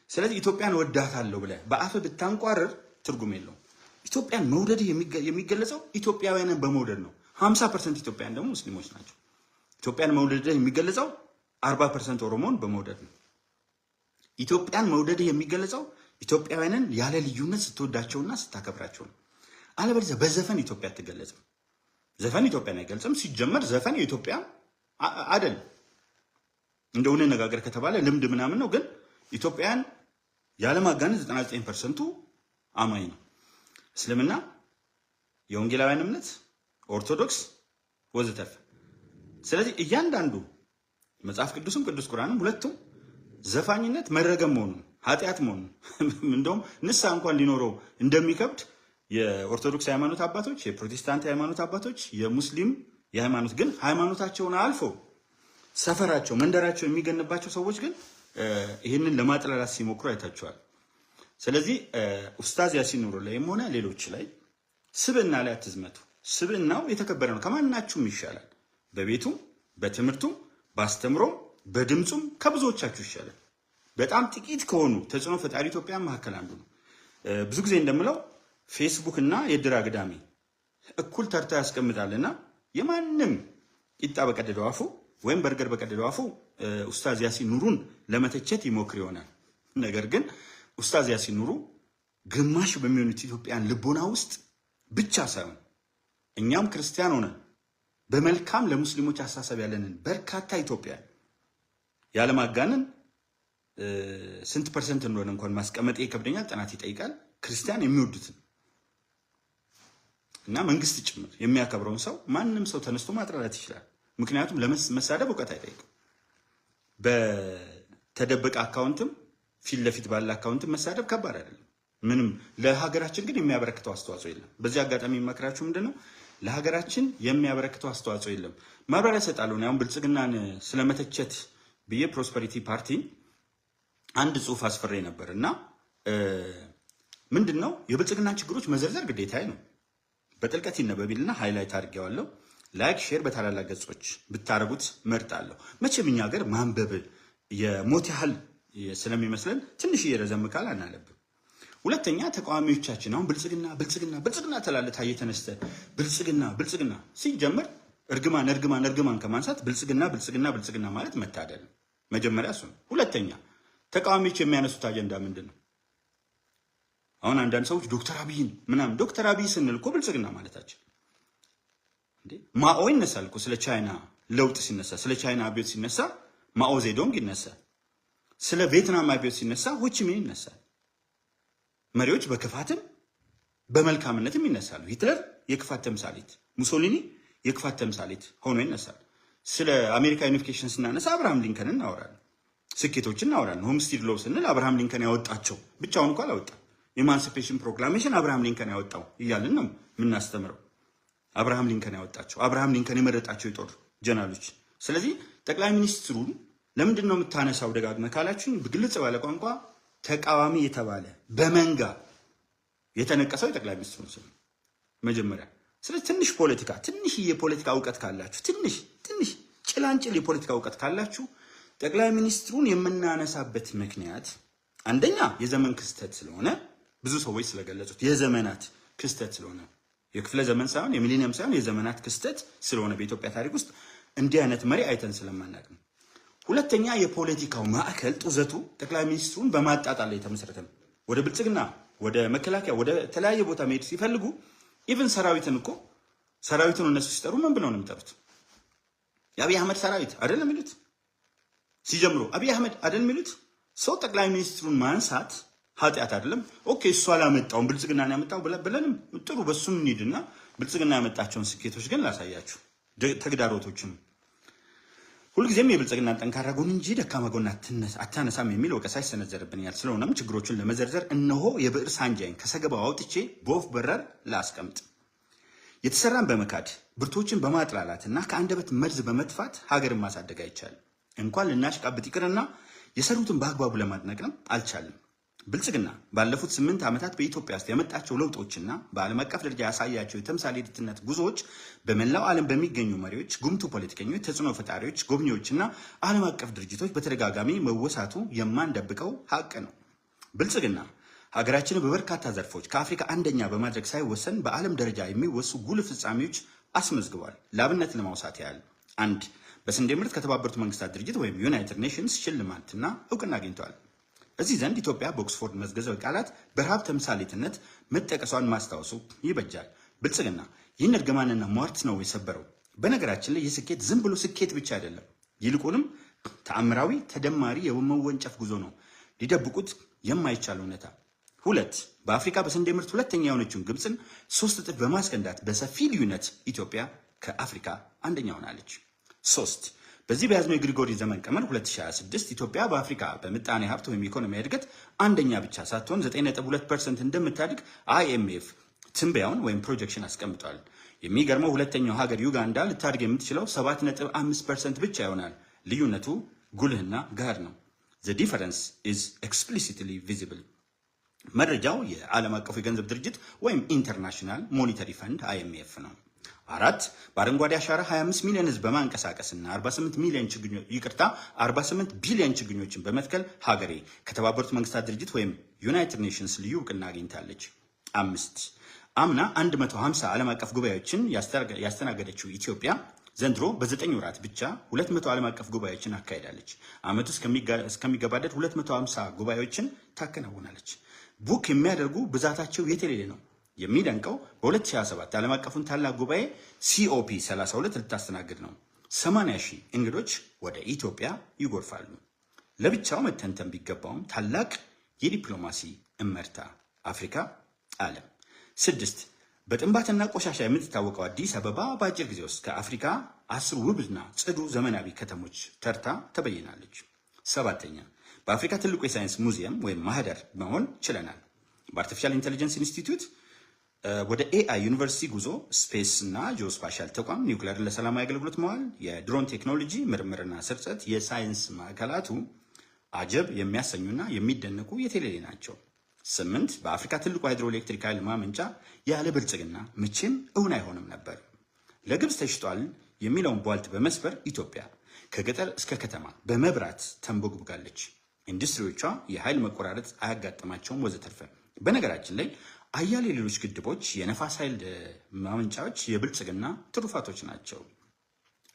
ስለዚህ ኢትዮጵያን እወዳታለሁ ብለህ በአፍህ ብታንቋርር ትርጉም የለውም። ኢትዮጵያን መውደድ የሚገለጸው ኢትዮጵያውያንን በመውደድ ነው። 50% ኢትዮጵያን ደግሞ ሙስሊሞች ናቸው። ኢትዮጵያን መውደድ የሚገለጸው 40% ኦሮሞን በመውደድ ነው። ኢትዮጵያን መውደድ የሚገለጸው ኢትዮጵያውያንን ያለ ልዩነት ስትወዳቸውና ስታከብራቸው ነው። አለበለዚያ በዘፈን ኢትዮጵያ አትገለጽም። ዘፈን ኢትዮጵያን አይገልጽም። ሲጀመር ዘፈን የኢትዮጵያ አይደለም። እንደው እንነጋገር ከተባለ ልምድ ምናምን ነው። ግን ኢትዮጵያን ያለማጋነን 99%ቱ አማኝ ነው። እስልምና፣ የወንጌላውያን እምነት፣ ኦርቶዶክስ ወዘተርፈ። ስለዚህ እያንዳንዱ መጽሐፍ ቅዱስም ቅዱስ ቁርአንም ሁለቱም ዘፋኝነት መረገም መሆኑን፣ ኃጢአት መሆኑን፣ እንደውም ንስሐ እንኳን ሊኖረው እንደሚከብድ የኦርቶዶክስ ሃይማኖት አባቶች፣ የፕሮቴስታንት ሃይማኖት አባቶች፣ የሙስሊም የሃይማኖት ግን ሃይማኖታቸውን አልፎ ሰፈራቸው፣ መንደራቸው የሚገንባቸው ሰዎች ግን ይህንን ለማጥላላት ሲሞክሩ አይታቸዋል። ስለዚህ ኡስታዝ ያሲን ኑሩ ላይም ሆነ ሌሎች ላይ ስብዕና ላይ አትዝመቱ። ስብዕናው የተከበረ ነው፣ ከማናችሁም ይሻላል። በቤቱም፣ በትምህርቱም፣ በአስተምሮም፣ በድምፁም ከብዙዎቻችሁ ይሻላል። በጣም ጥቂት ከሆኑ ተጽዕኖ ፈጣሪ ኢትዮጵያ መካከል አንዱ ነው። ብዙ ጊዜ እንደምለው ፌስቡክ እና የድር አግዳሚ እኩል ተርታ ያስቀምጣልና የማንም ቂጣ በቀደደው አፉ ወይም በርገር በቀደደው አፉ ኡስታዝ ያሲን ኑሩን ለመተቸት ይሞክር ይሆናል። ነገር ግን ኡስታዝ ያሲን ኑሩ ግማሽ በሚሆኑት ኢትዮጵያን ልቦና ውስጥ ብቻ ሳይሆን እኛም ክርስቲያን ሆነን በመልካም ለሙስሊሞች አስተሳሰብ ያለንን በርካታ ኢትዮጵያን ያለማጋነን ስንት percent እንደሆነ እንኳን ማስቀመጥ ይከብደኛል፣ ጥናት ይጠይቃል። ክርስቲያን የሚወዱትን እና መንግስት ጭምር የሚያከብረውን ሰው ማንም ሰው ተነስቶ ማጥላላት ይችላል። ምክንያቱም ለመሳደብ እውቀት አይጠይቅም። በተደበቀ account ም ፊት ለፊት ባለ account ም መሳደብ ከባድ አይደለም። ምንም ለሀገራችን ግን የሚያበረክተው አስተዋጽኦ የለም። በዚህ አጋጣሚ የምመክራችሁ ምንድን ነው? ለሀገራችን የሚያበረክተው አስተዋጽኦ የለም። ማብራሪያ እሰጣለሁ። አሁን ብልጽግናን ስለመተቸት ብዬ Prosperity Party አንድ ጽሁፍ አስፍሬ ነበር እና ምንድን ነው የብልጽግናን ችግሮች መዘርዘር ግዴታዬ ነው። በጥልቀት ይነበቢልና highlight አድርጌዋለሁ። Like፣ share በታላላቅ ገጾች ብታደርጉት መርጣለሁ። መቼም እኛ ሀገር ማንበብ የሞት ያህል ስለሚመስለን ትንሽ እየረዘም ካለ አናነብም። ሁለተኛ ተቃዋሚዎቻችን አሁን ብልጽግና ብልጽግና ብልጽግና ትላለህ። ታዬ ተነስተህ ብልጽግና ብልጽግና ሲጀምር እርግማን እርግማን እርግማን ከማንሳት ብልጽግና ብልጽግና ብልጽግና ማለት መታደል ነው። መጀመሪያ እሱ ነው። ሁለተኛ ተቃዋሚዎች የሚያነሱት አጀንዳ ምንድን ነው? አሁን አንዳንድ ሰዎች ዶክተር አብይን ምናምን፣ ዶክተር አብይ ስንል እኮ ብልጽግና ማለታችን እንዴ። ማኦ ይነሳል እኮ። ስለ ቻይና ለውጥ ሲነሳ፣ ስለ ቻይና አብዮት ሲነሳ ማኦ ዜዶንግ ይነሳል። ስለ ቪየትናም አብዮት ሲነሳ ሆቺሚን ይነሳል። መሪዎች በክፋትም በመልካምነትም ይነሳሉ። ሂትለር የክፋት ተምሳሌት፣ ሙሶሊኒ የክፋት ተምሳሌት ሆኖ ይነሳል። ስለ አሜሪካ unification ስናነሳ አብርሃም ሊንከን እናወራለን። ስኬቶችን እናወራለን። Homestead Law ስንል አብርሃም ሊንከን ያወጣቸው፣ ብቻውን እንኳ አላወጣም። Emancipation Proclamation አብርሃም ሊንከን ያወጣው እያልን ነው የምናስተምረው። አብርሃም ሊንከን ያወጣቸው፣ አብርሃም ሊንከን የመረጣቸው የጦር ጀነራሎች። ስለዚህ ጠቅላይ ሚኒስትሩን ለምንድን ነው የምታነሳው ደጋግመህ ካላችሁኝ፣ በግልጽ ባለ ቋንቋ ተቃዋሚ የተባለ በመንጋ የተነቀሰው የጠቅላይ ሚኒስትሩን ስም መጀመሪያ። ስለዚህ ትንሽ ፖለቲካ፣ ትንሽ የፖለቲካ እውቀት ካላችሁ፣ ትንሽ ትንሽ ጭላንጭል የፖለቲካ እውቀት ካላችሁ ጠቅላይ ሚኒስትሩን የምናነሳበት ምክንያት አንደኛ የዘመን ክስተት ስለሆነ፣ ብዙ ሰዎች ስለገለጹት የዘመናት ክስተት ስለሆነ፣ የክፍለ ዘመን ሳይሆን የሚሊኒየም ሳይሆን የዘመናት ክስተት ስለሆነ፣ በኢትዮጵያ ታሪክ ውስጥ እንዲህ አይነት መሪ አይተን ስለማናውቅ ነው። ሁለተኛ የፖለቲካው ማዕከል ጡዘቱ ጠቅላይ ሚኒስትሩን በማጣጣል ላይ የተመሰረተ ነው። ወደ ብልጽግና፣ ወደ መከላከያ፣ ወደ ተለያየ ቦታ መሄድ ሲፈልጉ even ሰራዊትን እኮ ሰራዊቱን እነሱ ሲጠሩ ምን ብለው ነው የሚጠሩት? የአብይ አህመድ ሰራዊት አይደለም የሚሉት? ሲጀምሩ አብይ አህመድ አይደል የሚሉት? ሰው ጠቅላይ ሚኒስትሩን ማንሳት ኃጢአት አይደለም። Okay፣ እሱ አላመጣውም ብልጽግና ያመጣው ብለንም ጥሩ በሱም እንሂድና ብልጽግና ያመጣቸውን ስኬቶች ግን ላሳያችሁ፣ ተግዳሮቶችን። ሁልጊዜም የብልጽግናን ጠንካራ ጎን እንጂ ደካማ ጎን አታነሳም የሚል ወቀሳ ይሰነዘርብኛል። ስለሆነም ችግሮችን ለመዘርዘር እነሆ የብዕር ሳንጃይን ከሰገባው አውጥቼ በወፍ በረር ላስቀምጥ። የተሰራን በመካድ፣ ብርቶችን በማጥላላትና ከአንደበት መርዝ በመጥፋት ሀገርን ማሳደግ አይቻልም። እንኳን ልናሽቃብጥ ይቅርና የሰሩትን በአግባቡ ለማድነቅም አልቻልም። ብልጽግና ባለፉት 8 ዓመታት በኢትዮጵያ ውስጥ ያመጣቸው ለውጦችና በዓለም አቀፍ ደረጃ ያሳያቸው የተምሳሌትነት ጉዞዎች በመላው ዓለም በሚገኙ መሪዎች፣ ጉምቱ ፖለቲከኞች፣ ተጽዕኖ ፈጣሪዎች፣ ጎብኚዎችና ዓለም አቀፍ ድርጅቶች በተደጋጋሚ መወሳቱ የማንደብቀው ሀቅ ነው። ብልጽግና ሀገራችንን በበርካታ ዘርፎች ከአፍሪካ አንደኛ በማድረግ ሳይወሰን በዓለም ደረጃ የሚወሱ ጉልህ ፍጻሜዎች አስመዝግቧል። ለአብነት ለማውሳት ያህል፣ አንድ፣ በስንዴ ምርት ከተባበሩት መንግስታት ድርጅት ወይም United Nations ሽልማትና እውቅና አግኝተዋል። እዚህ ዘንድ ኢትዮጵያ በኦክስፎርድ መዝገበ ቃላት በረሃብ ተምሳሌትነት መጠቀሷን ማስታወሱ ይበጃል። ብልጽግና ይህን እርግማንና ሟርት ነው የሰበረው። በነገራችን ላይ ይህ ስኬት ዝም ብሎ ስኬት ብቻ አይደለም፣ ይልቁንም ተአምራዊ ተደማሪ የመወንጨፍ ጉዞ ነው። ሊደብቁት የማይቻል እውነታ። ሁለት፣ በአፍሪካ በስንዴ ምርት ሁለተኛ የሆነችውን ግብፅን 3 እጥፍ በማስከንዳት በሰፊ ልዩነት ኢትዮጵያ ከአፍሪካ አንደኛ ሆናለች። ሶስት፣ በዚህ በያዝነው የግሪጎሪ ዘመን ቀመር 2026 ኢትዮጵያ በአፍሪካ በምጣኔ ሀብት ወይም ኢኮኖሚ እድገት አንደኛ ብቻ ሳትሆን 9.2% እንደምታድግ IMF ትንበያውን ወይም projection አስቀምጧል። የሚገርመው ሁለተኛው ሀገር ዩጋንዳ ልታድግ የምትችለው 7.5% ብቻ ይሆናል። ልዩነቱ ጉልህና ገሃድ ነው። The difference is explicitly visible። መረጃው የዓለም አቀፉ የገንዘብ ድርጅት ወይም International Monetary Fund IMF ነው። አራት፣ በአረንጓዴ አሻራ 25 ሚሊዮን ህዝብ በማንቀሳቀስና 48 ሚሊዮን ችግኞች፣ ይቅርታ፣ 48 ቢሊዮን ችግኞችን በመትከል ሀገሬ ከተባበሩት መንግስታት ድርጅት ወይም United Nations ልዩ እውቅና አግኝታለች። አምስት፣ አምና 150 ዓለም አቀፍ ጉባኤዎችን ያስተናገደችው ኢትዮጵያ ዘንድሮ በ9 ወራት ብቻ 200 ዓለም አቀፍ ጉባኤዎችን አካሂዳለች። ዓመቱ እስከሚገባደድ 250 ጉባኤዎችን ታከናውናለች። Book የሚያደርጉ ብዛታቸው የትየለሌ ነው። የሚደንቀው በ2027 ዓለም አቀፉን ታላቅ ጉባኤ COP 32 ልታስተናግድ ነው። 80 ሺህ እንግዶች ወደ ኢትዮጵያ ይጎርፋሉ። ለብቻው መተንተን ቢገባውም ታላቅ የዲፕሎማሲ እመርታ አፍሪካ፣ ዓለም። ስድስት፣ በጥንባትና ቆሻሻ የምትታወቀው አዲስ አበባ በአጭር ጊዜ ውስጥ ከአፍሪካ 10 ውብና ጽዱ ዘመናዊ ከተሞች ተርታ ተበይናለች። ሰባተኛ፣ በአፍሪካ ትልቁ የሳይንስ ሙዚየም ወይም ማህደር መሆን ችለናል። በ Artificial Intelligence Institute ወደ AI ዩኒቨርሲቲ ጉዞ፣ space እና geospatial ተቋም፣ ኒውክሌርን ለሰላማዊ አገልግሎት መዋል፣ የድሮን ቴክኖሎጂ ምርምርና ስርጸት፣ የሳይንስ ማዕከላቱ አጀብ የሚያሰኙና የሚደነቁ የትየለሌ ናቸው። ስምንት፣ በአፍሪካ ትልቁ ሃይድሮኤሌክትሪክ ኃይል ማመንጫ ያለ ብልጽግና መቼም እውን አይሆንም ነበር። ለግብፅ ተሽጧል የሚለውን ቧልት በመስበር ኢትዮጵያ ከገጠር እስከ ከተማ በመብራት ተንቦግብጋለች። ኢንዱስትሪዎቿ የኃይል መቆራረጥ አያጋጥማቸውም፣ ወዘተርፈ። በነገራችን ላይ አያሌ ሌሎች ግድቦች፣ የነፋስ ኃይል ማመንጫዎች የብልጽግና ትሩፋቶች ናቸው።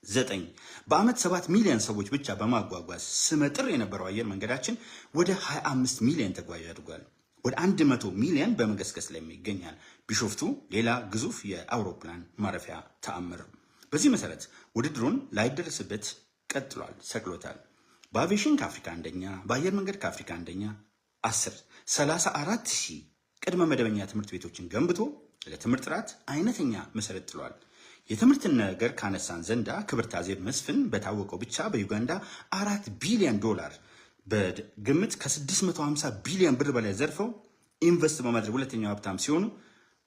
ዘጠኝ፣ በዓመት 7 ሚሊዮን ሰዎች ብቻ በማጓጓዝ ስመጥር የነበረው አየር መንገዳችን ወደ 25 ሚሊዮን ተጓዥ አድጓል። ወደ 100 ሚሊዮን በመገስገስ ላይ ይገኛል። ቢሾፍቱ ሌላ ግዙፍ የአውሮፕላን ማረፊያ ተአምር። በዚህ መሰረት ውድድሩን ላይደረስበት ቀጥሏል፣ ሰቅሎታል። በአቪዬሽን ከአፍሪካ አንደኛ፣ በአየር መንገድ ከአፍሪካ አንደኛ። 10፣ 34 ሺህ ቅድመ መደበኛ ትምህርት ቤቶችን ገንብቶ ለትምህርት ጥራት አይነተኛ መሰረት ጥሏል። የትምህርትን ነገር ካነሳን ዘንዳ ክብርት አዜብ መስፍን በታወቀው ብቻ በዩጋንዳ 4 ቢሊዮን ዶላር፣ በግምት ከ650 ቢሊዮን ብር በላይ ዘርፈው invest በማድረግ ሁለተኛው ሀብታም ሲሆኑ፣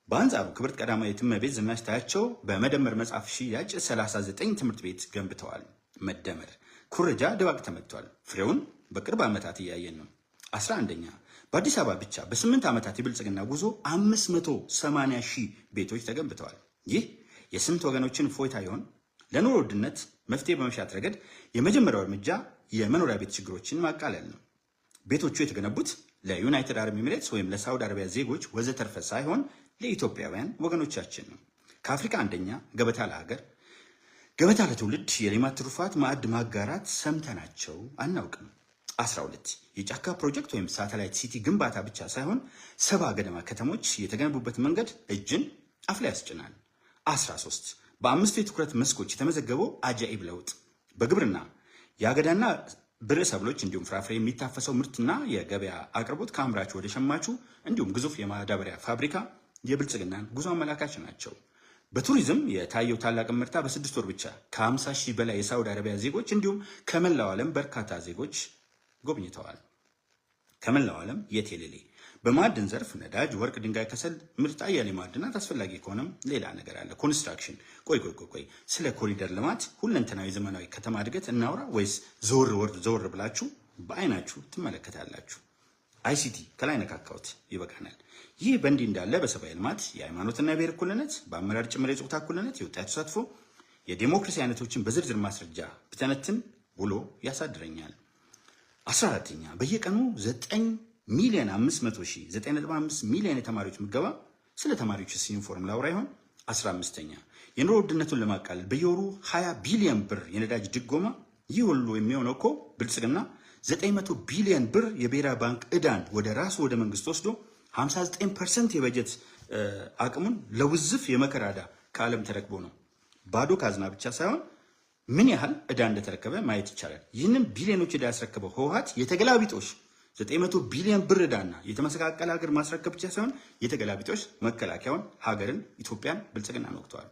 በአንጻሩ ክብርት ቀዳማዊት እመቤት ዝናሽ ታያቸው በመደመር መጽሐፍ ሽያጭ 39 ትምህርት ቤት ገንብተዋል። መደመር ኩረጃ ድባቅ ተመቷል። ፍሬውን በቅርብ ዓመታት እያየን ነው። 11ኛ፣ በአዲስ አበባ ብቻ በ8 ዓመታት የብልጽግና ጉዞ 580 ሺህ ቤቶች ተገንብተዋል። ይህ የስንት ወገኖችን እፎይታ ይሆን? ለኑሮ ውድነት መፍትሄ በመሻት ረገድ የመጀመሪያው እርምጃ የመኖሪያ ቤት ችግሮችን ማቃለል ነው። ቤቶቹ የተገነቡት ለዩናይትድ አረብ ኤሚሬትስ ወይም ለሳውዲ አረቢያ ዜጎች ወዘተርፈ ሳይሆን ለኢትዮጵያውያን ወገኖቻችን ነው። ከአፍሪካ አንደኛ፣ ገበታ ለሀገር ገበታ ለትውልድ የሌማት ትሩፋት ማዕድ ማጋራት ሰምተናቸው አናውቅም። 12፣ የጫካ ፕሮጀክት ወይም satellite city ግንባታ ብቻ ሳይሆን 70 ገደማ ከተሞች የተገነቡበት መንገድ እጅን አፍ ላይ ያስጭናል። 13፣ በአምስቱ የትኩረት መስኮች የተመዘገበው አጃኢብ ለውጥ፣ በግብርና የአገዳና ብርዕ ሰብሎች እንዲሁም ፍራፍሬ የሚታፈሰው ምርትና የገበያ አቅርቦት ከአምራቹ ወደ ሸማቹ እንዲሁም ግዙፍ የማዳበሪያ ፋብሪካ የብልጽግናን ጉዞ አመላካች ናቸው። በቱሪዝም የታየው ታላቅ እመርታ በ6 ወር ብቻ ከ50 ሺህ በላይ የሳውዲ አረቢያ ዜጎች እንዲሁም ከመላው ዓለም በርካታ ዜጎች ጎብኝተዋል። ከመላው ዓለም የትየለሌ። በማዕድን ዘርፍ ነዳጅ፣ ወርቅ፣ ድንጋይ ከሰል፣ ምርጥ አያሌ ማዕድናት፣ አስፈላጊ ከሆነም ሌላ ነገር አለ። Construction። ቆይ ቆይ ቆይ ቆይ፣ ስለ ኮሪደር ልማት ሁለንተናዊ ዘመናዊ ከተማ እድገት እናውራ ወይስ ዞር ወር ዞር ብላችሁ በአይናችሁ ትመለከታላችሁ? ICT ከላይ ነካካሁት፣ ይበቃናል። ይህ በእንዲህ እንዳለ በሰብአዊ ልማት የሃይማኖትና የብሔር እኩልነት፣ በአመራር ጭምር የጾታ እኩልነት፣ የወጣት ተሳትፎ፣ የዴሞክራሲ አይነቶችን በዝርዝር ማስረጃ ብተነትን ውሎ ያሳድረኛል። 14ኛ፣ በየቀኑ ዘጠኝ ሚሊዮን 500 ሺህ 9.5 ሚሊዮን የተማሪዎች ምገባ፣ ስለ ተማሪዎች ዩኒፎርም ላውራ ይሆን? 15ኛ የኑሮ ውድነቱን ለማቃለል በየወሩ 20 ቢሊዮን ብር የነዳጅ ድጎማ። ይህ ሁሉ የሚሆነው እኮ ብልጽግና 900 ቢሊዮን ብር የብሔራዊ ባንክ ዕዳን ወደ ራሱ ወደ መንግስት ወስዶ 59% የበጀት አቅሙን ለውዝፍ የመከራ ዕዳ ከዓለም ተረክቦ ነው። ባዶ ካዝና ብቻ ሳይሆን ምን ያህል ዕዳ እንደተረከበ ማየት ይቻላል። ይህንን ቢሊዮኖች ዕዳ ያስረከበው ህወሓት የተገላቢጦሽ 900 ቢሊዮን ብር ዕዳና የተመሰቃቀለ ሀገር ማስረከብ ብቻ ሳይሆን የተገላቢጦሽ መከላከያውን፣ ሀገርን፣ ኢትዮጵያን ብልጽግናን ወቅተዋል።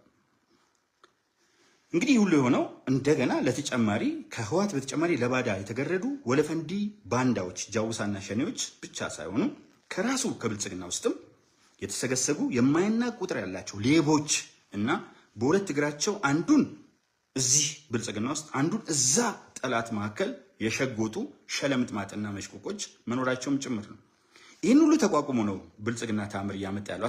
እንግዲህ ሁሉ የሆነው እንደገና ለተጨማሪ ከህወሓት በተጨማሪ ለባዳ የተገረዱ ወለፈንዲ ባንዳዎች ጃውሳና ሸኔዎች ብቻ ሳይሆኑ ከራሱ ከብልጽግና ውስጥም የተሰገሰጉ የማይናቅ ቁጥር ያላቸው ሌቦች እና በሁለት እግራቸው አንዱን እዚህ ብልጽግና ውስጥ አንዱን እዛ ጠላት መካከል የሸጎጡ ሸለምጥማጥና መሽቆቆች መኖራቸውም ጭምር ነው። ይህን ሁሉ ተቋቁሞ ነው ብልጽግና ታምር እያመጣ ያለው።